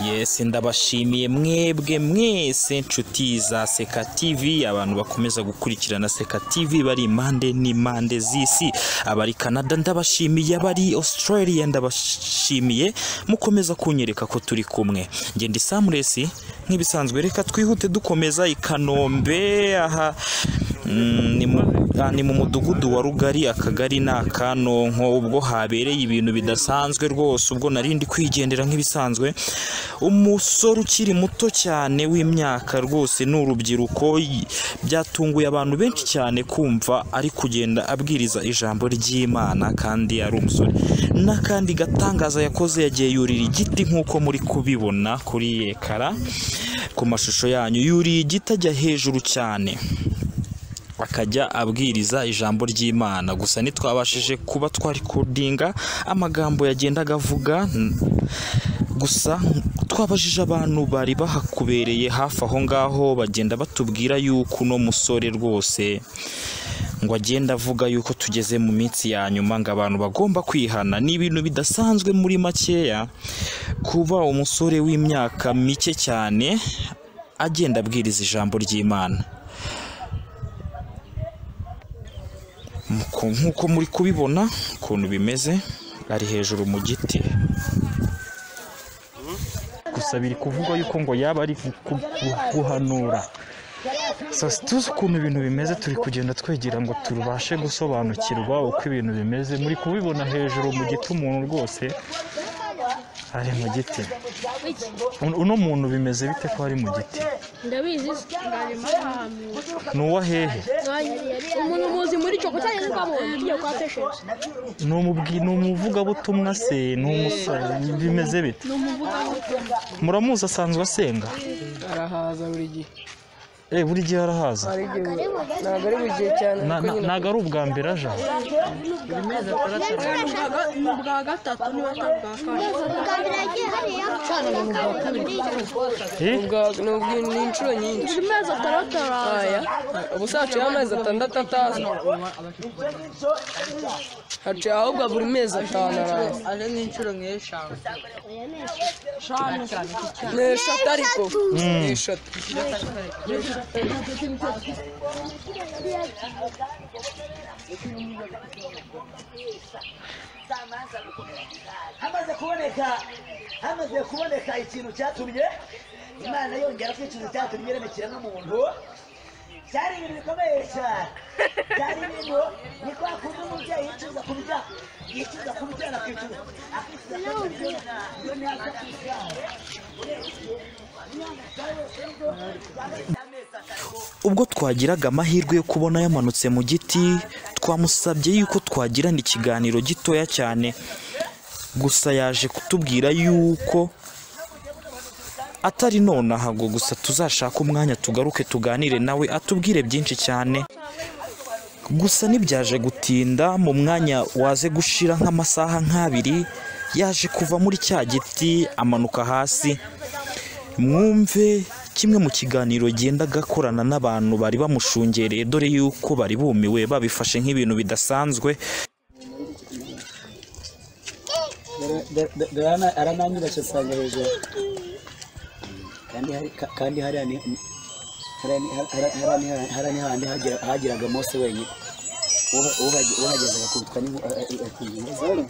Yes, ndabashimiye mwebwe mwese nshuti za Seka TV, abantu bakomeza gukurikirana Seka TV bari impande n'impande z'isi, abari Canada ndabashimiye, abari Australia ndabashimiye, mukomeza kunyereka ko turi kumwe. Nge ndi Samuresi nk'ibisanzwe, reka twihute dukomeza i Kanombe. Aha ni mu mudugudu wa Rugari, akagari ni Akanonko, ubwo habereye ibintu bidasanzwe rwose. Ubwo narindi kwigendera nk'ibisanzwe, umusore ukiri muto cyane w'imyaka rwose ni urubyiruko, byatunguye abantu benshi cyane kumva ari kugenda abwiriza ijambo ry'Imana kandi ari umusore. N'akandi gatangaza yakoze, yagiye yurira igiti nk'uko muri kubibona kuri ekara ku mashusho yanyu, yuriye igiti ajya hejuru cyane akajya abwiriza ijambo ry'Imana. Gusa ntitwabashije kuba twarikodinga amagambo yagendaga avuga, gusa twabajije abantu bari bahakubereye hafi aho ngaho, bagenda batubwira yuko uno musore rwose ngo agenda avuga yuko tugeze mu minsi ya nyuma, ngo abantu bagomba kwihana. Ni ibintu bidasanzwe muri makeya kuba umusore w'imyaka mike cyane agenda abwiriza ijambo ry'Imana. Nk'uko muri kubibona ukuntu bimeze, ari hejuru mu giti. Gusa biri kuvugwa yuko ngo yaba ari guhanura. Tuzi ukuntu ibintu bimeze, turi kugenda twegera ngo tubashe gusobanukirwa uko ibintu bimeze. Muri kubibona hejuru mu giti, umuntu rwose ari mu giti. Uno muntu bimeze bite ko ari mu giti? Ndabizi. Ni uwa hehe? Umuntu muzi muri cyo kucyanye twabonye tugiye kwa Patience. Ni umuvugabutumwa se? Ni umusore? Bimeze bite? Ni umuvugabutumwa. Muramuzi asanzwe asenga? Arahaza buri gihe. Buri gihe arahaza. Ntabwo ari buri gihe cyane. Ntabwo ari ubwa mbere aje. Ni ubwa gatatu niba atari ubwa kane. Ni inshuro nyinshi. Buri mezi atandatu araza. Ubu se haciyeho amezi atandatu ataza. Haciye ahubwo buri mezi atanu araza. Aje n'inshuro nk'eshanu. Ni eshatu ariko. Ni eshatu. Hamaze kuboneka ikintu cyatumye Imana yongera ko ikintu cyatumye iremekira n'umuntu. Cyari ibintu bikomeye cyane, cyari ibintu ni kwa kundi umubyeyi yicuza kubyara, yicuza kubyara, akicuza Ubwo twagiraga amahirwe yo kubona yamanutse mu giti, twamusabye yuko twagirana ikiganiro gitoya cyane. Gusa yaje kutubwira yuko atari nonaha ngo gusa tuzashaka umwanya tugaruke tuganire nawe atubwire byinshi cyane. Gusa ntibyaje gutinda, mu mwanya waze gushira nk'amasaha nk'abiri yaje kuva muri cya giti amanuka hasi. Mwumve kimwe mu kiganiro gendaga akorana n'abantu bari bamushungereye, dore yuko bari bumiwe babifashe nk'ibintu bidasanzwe. Arananyubashye asanga hejuru, kandi hariya ni handi hageraga Mose wenyine, uhageze agakubitwa n'inkuba.